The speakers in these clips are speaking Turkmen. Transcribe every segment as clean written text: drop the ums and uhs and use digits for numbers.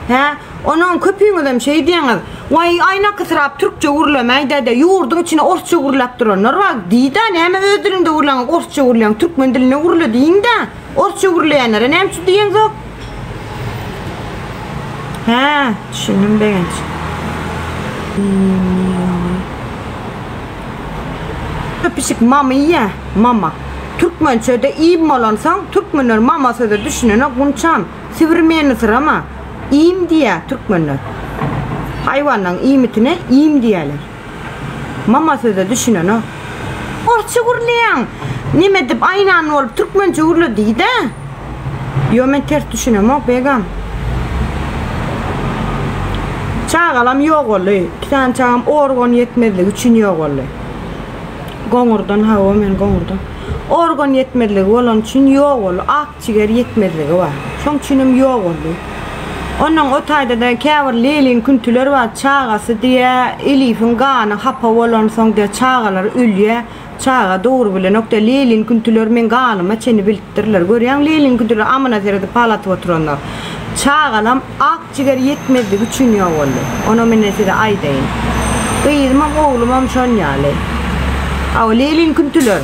Hä? Onuň köpüňizem şeý diýýäňiz. Waý, aýnakysyrap türkçe gürlemäý-dä-de, ýurduň içinde orsça gürläp duranlar bar. Diý-dä, näme öz diliňde gürläňok, orsça gürleýäň, türkmen dilinde gürle diýiň-dä. Orsça gürleýänlere näme üçin diýeňzok? Hä, düşündim Begenç. Pişik mama iýýä, mama. Türkmençede iým bolansoň, türkmenler mama söze düşünenok, Gunçam. Sibir meni syrama. Iým diýýär türkmenler. Haýwanlaryň iýmitine iým diýýärler. Mama söze düşünenok. Orsça gürleýäň. Neme edip aýnan bolup türkmençe gürle diýdä. Ýo men ters düşünemok begam. Çagalam ýogaldy. Iki sany çagam organ ýetmezligi üçin ýogaldy. Goňurdan hawa men goňurdan. Organ ýetmezligi bolany üçin ýogaldy. Ak jiger ýetmezligi bar. Şoň üçinem ýogaldy. Onnoň o taýda-da käbir lelin küntüler bar, çagasy diýä, Elifiň gany hapa bolansoň diýä çagalar ölýä, çaga dogry bilenok diýä, lelin küntüler meň ganyma çeni bilipdirler. Görýäň lelin küntüler amyna seredip pal atyp oturanlar. Çagalam ak jiger ýetmezligi üçin ýogaldy. Onam ine size aýdaýyn. Gyzymam oglumam şon ýaly. Hawa lelin küntüler.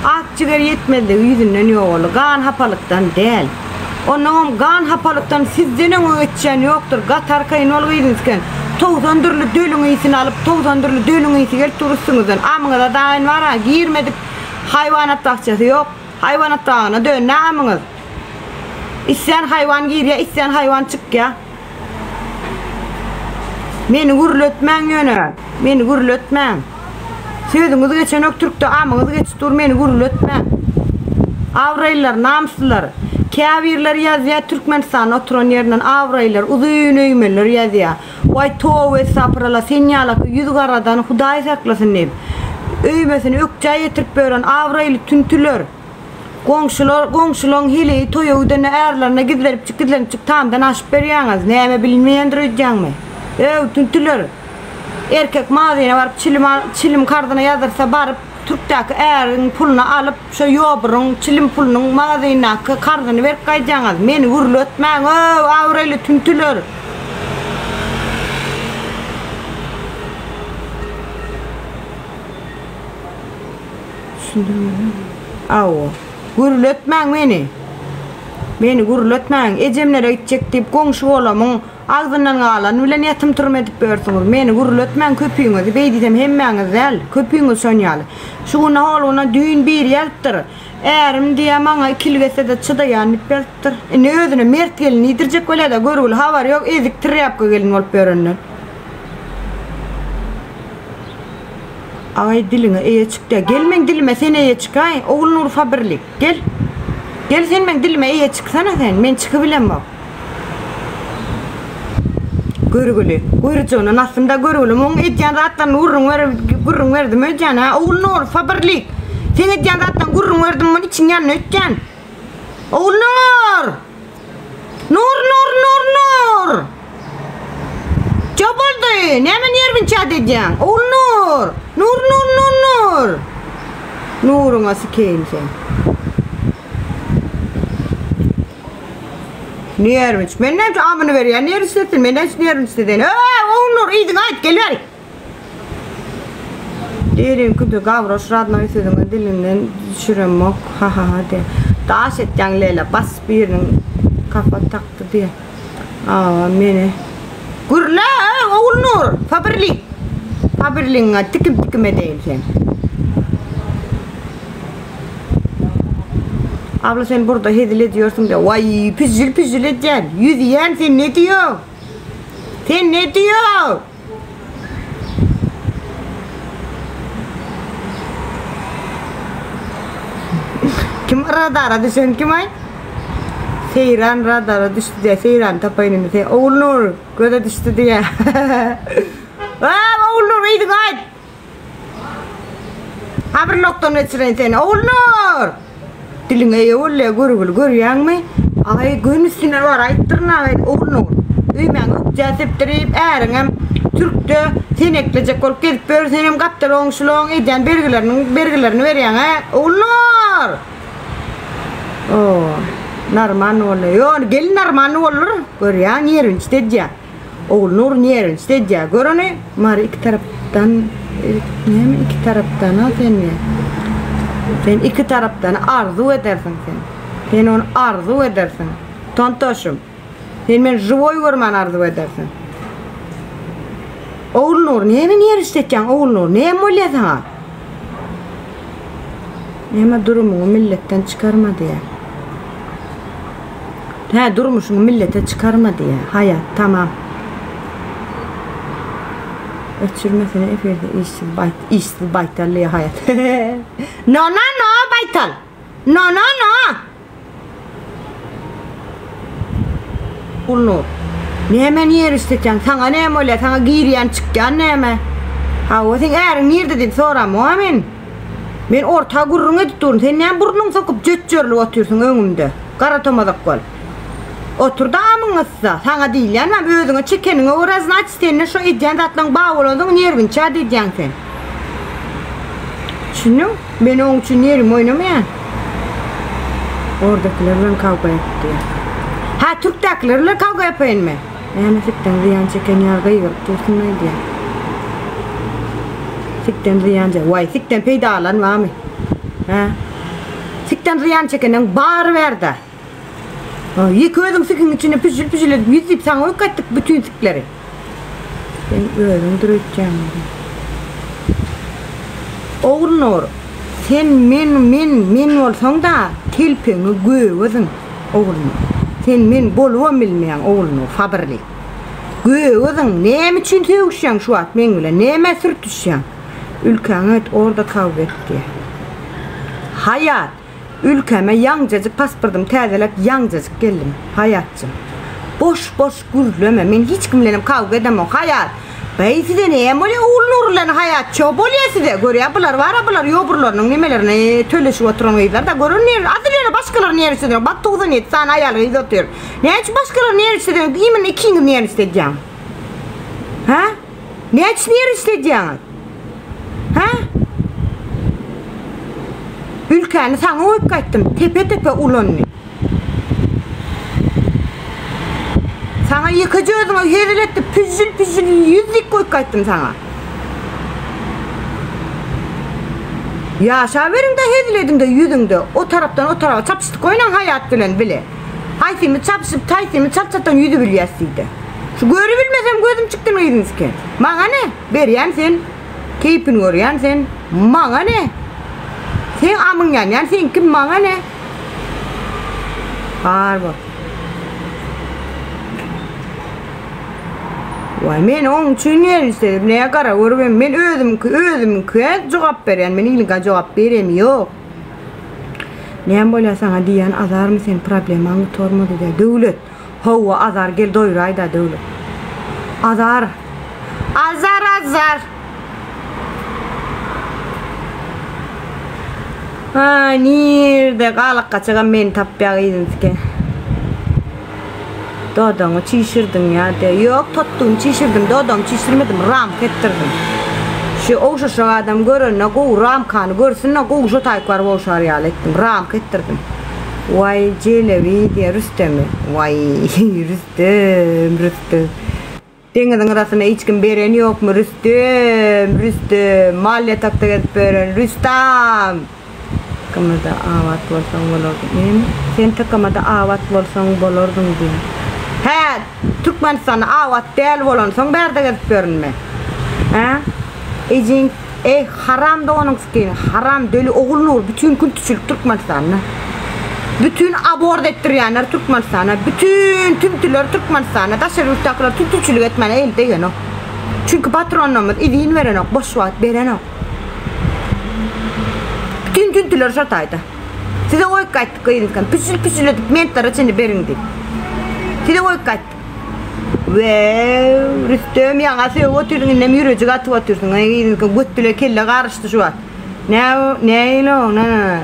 Ak jiger ýetmezligi ýüzünden ýogaldy. Gan hapalykdan däl. Onnoňam gan hapalykdan sizden öňe geçýän ýokdur. Gaty arkaýyn bol gyzymsken. 90 dürli dölüň ysyny alyp, 90 dürli dölüň ysy gelip dur üstüňizden. Amyňyza daýyn bar-a, girmedik haýwanat bakjasy ýok. Haýwanat bagyna döndi amyňyz. Islän haýwan girýär, islän haýwan çykýar. Meni gürletmäň ýöne. Meni gürletmäň. Sözüňiz geçenok türkde amyňyz geçip dur meni gürletmäň. Abraýlylar namyslylar. Käbirleri ýazýa Türkmenistanda oturan ýerinden abraýlylar uzyn öýmeler ýazýa. Waý toba estapyrala sen ýalaky ýüz garadan hudaý saklasyn diýip. Öýmesini ökjä ýetirip ýören abraýly tüntüler. Goňşular, goňşulaň heleýi toýa gidende ärlerine gizlenipjik gizlenipjik tamdan aşyp berýäňiz. Näme bilinmeýändir öýdýäňmi? Öw, tüntüler! Erkek mazyna baryp çilim al, çilim karzyna ýazdyrsa baryp türkdäki äriň puluny alyp şo ýoburyň çilim pulunyň magazyndaky karzyny berip gaýdýaňyz. Meni gürletmäň, öw, abraýly tüntüler! Aw, gürletmäň meni. Meni gürletmäň. Ejemlere gitjek diýip, goňşy-golamyň agzyndan galany bilen ýatym-turum edip ýörsüňiz. Meni gürletmäň köpüňizi, beý diýsem hemmäňiz däl, köpüňiz şon ýaly. Şu gün hol gün düýn biri ýazypdyr. Ärim diýýär, maňa ikilik etse-de çydaýan diýip ýazypdyr. Indi özüne mert gelin diýdirjek bolýar-da, görgüli habary ýok, ezik trýapka gelin bolup ýörenden. Aý diliňe eýe çykda. Gel meň dilime sen eýe çykaý. Ogulnur Faberlik. Gel. Gel sen meň dilime eýe çyksana sen. Men çykybilemok. Görgüli. Görüjigine aslynda görgüli. Muň edýän zatlaryny gürrüň ber, gürrüň berdim öýdýän ha. Ogulnur Faberlik. Seň edýän zatlaryňy gürrüň berdim, muny içiň ýanyna öýtýän. Ogulnur! Nur nur nur nur. Jo boldy. Näme nerwinçat edýäň? Ogulnur. Nur nur nur nur. Nuruňa sikeýin sen. Nerwinç. Men näme amyny berýän nerwinç etsin. Men näme nerwinç eden. Öý, Ogulnur, yzyňa aýt, gel bäri. Deriňkide gawroş radnoý sözüňi dilinden düşüremok hahaha diýä. Daş etýäň lele bas biriniň kafa takdy diýä. Awa meni Gürle Ogulnur Faberlik Faberligiňe tikim tikim edeýin sen. Abla sen burda hezil ediyorsun diýä. Waý püzül püzül edýän. Ýüzýän sen ne diýoň? Sen ne diýoň? Kim radara düşen kim aý? Seýran radara düşdi diýä. Seýrany tapaýyn indi. Sen Ogulnur göze düşdi diýä. Aa, Ogulnur yzyňa aýt. Ha bir nokdan geçireýin seni. Ogulnur! Diliňe eýe bolýa görgüli görýäňmi? Aý gönüsine bar aýtdyryn aý Ogulnur. Öýmäňi ökjä sepdirip, äriňem türkde seneklejek bolup gezip ýör, senem gapdal goňşulaň edýän bergileriniň bergilerini berýäň, hä? Ogulnur! Oo. Narman boldy. Ýok, gelin narmanly boldur. Görýäň, ýerwinçde edýär. Ogulnur nerwinçde edýär. Gör ony, Mary iki tarapdan näme iki tarapdan-a sen ne? Sen iki tarapdan arzuw edersiň sen. Sen ony arzuw edersiň. Tontoşum. Sen meni žiwoý görmän arzuw edersiň. Ogulnur, näme nerwinçde etýäň Ogulnur? Näme bolýar saňa? Näme durumyňy milletden çykarma diýýär. Hä durmuşyňy millete çykarma diýýär. Haýat tamam. Öçürmesene efirde işsiz baýt işsiz baýtal diýýär Haýat. No no no baýtal. No no no. Gulnur. Näme niýer isletýäň? Saňa näme bolýar? Saňa girýän çykýan näme? Hawa seň äriň nirde diýip soramok-a men. Men orta gürrüň edip durun. Sen näme burnuňy sokup jötjerilip otyrsyň öňümde? Gara tomazak bol. Otur-da amyň yssa. Saňa diýilýän bam özüňe çekeniňe görä znaçit sende şo edýän zatlaň bar bolansoň nerwinçat edýäň sen. Düşündiň? Men oň üçin nerwim oýnamaýan. Ordakylar bilen kawga et diýýär. Hä türkdäkiler bilen kawga epeýinmi? Näme sikden zyýan çeken ýaly gygyryp dursuň-aý diýýär. Sikden zyýan çek. Waý, sikden peýda alan barmy? Hä? Sikden zyýan çekeniň bary bärde. Ýeke özüň sikiň içinde püžül-püžül edip ýüz diýip saňa ökgetdik bütin sikleri. Sen özüň döretýäň ony. Ogulnur, sen men, men, men bolsaň-da, telpegiňi göge zyň, Ogulnur. Sen men bolubam bilmeýäň, Ogulnur, Faberlik. Göge zyň, näme üçin sögüşýäň şu wagt meň bilen, nämä sürtüşýäň? Ülkäňe git, orda kawga et diýýär. Haýat, ülkäme ýaňjajyk pasportymy täzeläp ýaňjajyk geldim. Haýatjym. Boş-boş gürleme, men hiç kim bilenem kawga edemok. Haýat, Beý size näme bolýar Ogulnur bilen Haýat ço bolýar size? Görýä bular bar-a bular ýoburlarynyň nemelerini töleşip oturan gyzlar-da gören nere asyl ýöne başgalar nerwsiz bak 97 sany aýal gyz otyr. Näme üçin başgalar nerwsiz imенно ikiňiz nerwsiz edýäňiz? Hä? Näçe nerwist edýäňiz? Hä? Ülkäni saňa goýup gaýtdym, tepe-tepe ulandy. Saňa ýekeje özüňe hezil etdi, püžžül-püžžül ýüzdik goýup gaýtdym saňa. Ýaşaberiň-de hezil ediň-de ýüzüňde, o tarapdan o tarapa çapyşdyk oýnaň Haýat bilen bile. Haýsymyz çapyşyp, haýsymyz çalt-çaltdan ýüzübilýäs diýdi. Şu görübilmesem gözüm çykdyn gyzyňky. Maňa ne? Berýän sen. Keýpini görýän sen. Maňa ne? Seň amyň ýanýan seňki maňa ne? Bar bol. Waý men oň üçin ýerişdirip ne gara görübem men özümki özümkä jogap berýän men iliňkä jogap berem ýok. Näme bolýar saňa diýýän azarmy sen problemaň gutarmady diýýär. Döwlet. Howwa Azar gel doýuraýda Döwlet. Azar. Azar Azar. Aý nirde galak gaçagam meni tapýa gyzyňky. Dodagyňy çişirdiň ýa de. Ýok totdugyny çişirdim dodagymy çişirmedim ramka etdirdim. Şu ogşaşak adam görende gowy ramkany görsün-de gowy şo taýyk baryp ogşar ýaly etdim. Ramka etdirdim. Waý jelebi diýýär Rüstemi. Waý Rüstem, Rüstem. Deňiziň gyrasyna hiç kim beren ýokmy Rüstem, Rüstem. Mal ýatakda gezip ýören Rüstam. Tykmada abat bolsaň bolardyň. Näme? Sen tykmada abat bolsaň bolardyň diýýär. Hä, Türkmenistanda abat däl bolansoň bärde gezip ýörünmi? Hä? Ejeň Eý haram doganyň sikini haram döli Ogulnur bütin kültüçilik Türkmenistanda. Bütin abort etdirýänler Türkmenistanda, bütin tümtüler Türkmenistanda, daşary ýurtdakylar tümtüçilik etmäne eli degenok. Çünki patronlarymyz izin berenok, boş wagt berenok. Bütin tüntüler şo taýda. Size goýup gaýtdyk gyzyňkam, püçül-püçül edip mentlere çenli beriň diýip. Size goýup gaýtdyk. Wew, Rüstem ýaňa sögüp otyrdyň indem ýürejik atyp otyrsyň. Eý gyzyňky göt bile kelle garyşdy şu wagt. Nä nähili o, nä.